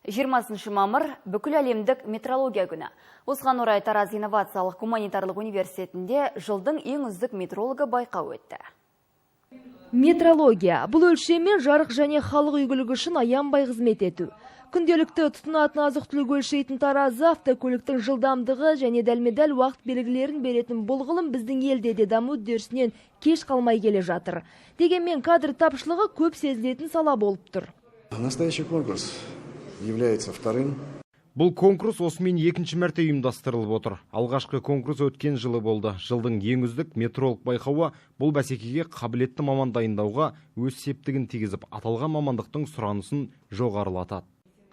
20 мамыр – бүкіл әлемдік метрология күні. Осыған орай Тараз инновациялық гуманитарлық университетінде «Жылдың ең үздік метрологы» байқауы өтті. Метрология – бұл өлшеммен жарық және халық игілігі үшін аянбай қызмет ету. Күнделікті тұтынатын азық-түлік өлшейтін таразы, автокөліктің жылдамдығы және дәлме-дәл уақыт белгілерін беретін бұл ғылым біздің елде де даму үдерісінен кеш қалмай келе жатыр. Дегенмен кадр тапшылығы көп сезілетін сала болып тұр. Настоящий конкурс является вторым. Бұл конкурс осымен екінші мәрте ұйымдастырылып отыр. Алғашқы конкурс өткен жылы болды. «Жылдың ең үздік метролог» байқауы бұл бәсекеге қабілетті маман дайындауға өз септігін тигізіп, аталған мамандықтың сұранысын жоғарылатады.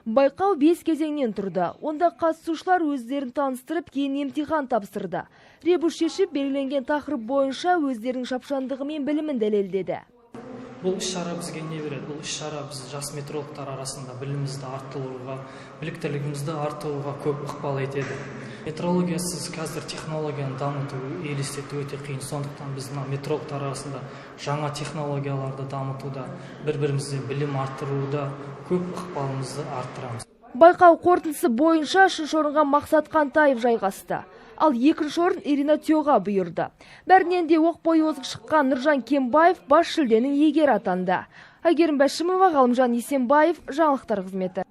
Байқау бес кезеңнен тұрды. Онда қатысушылар өздерін таныстырып, кейін емтихан тапсырды. Ребус шешіп, белгіленген тақырып бойынша өздерінің шапшаңдығы мен білімін дәлелдеді. Бұл іс-шара бізге не береді? Бұл іс-шара біз жас метрологтар арасында білімімізді арттыруға, біліктілігімізді арттыруға көп ықпал етеді. Метрологиясыз қазір технологияны дамыту, елестету өте қиын. Сондықтан біз мына метрологтар арасында жаңа технологияларды дамытуда, бір бірімізден білім арттыруда көп ықпалымызды арттырамыз. Байқау қорытындысы бойынша үшінші орынға Мақсат Қантаев жайғасты. Ал екінші орын Ирина Тёға бұйырды. Бәрінен де оқ бойы озық шыққан Нұржан Кембаев бас жүлденің иегері атанды. Әйгерім Бәшімова, Ғалымжан Есенбаев, жаңалықтар қызметі.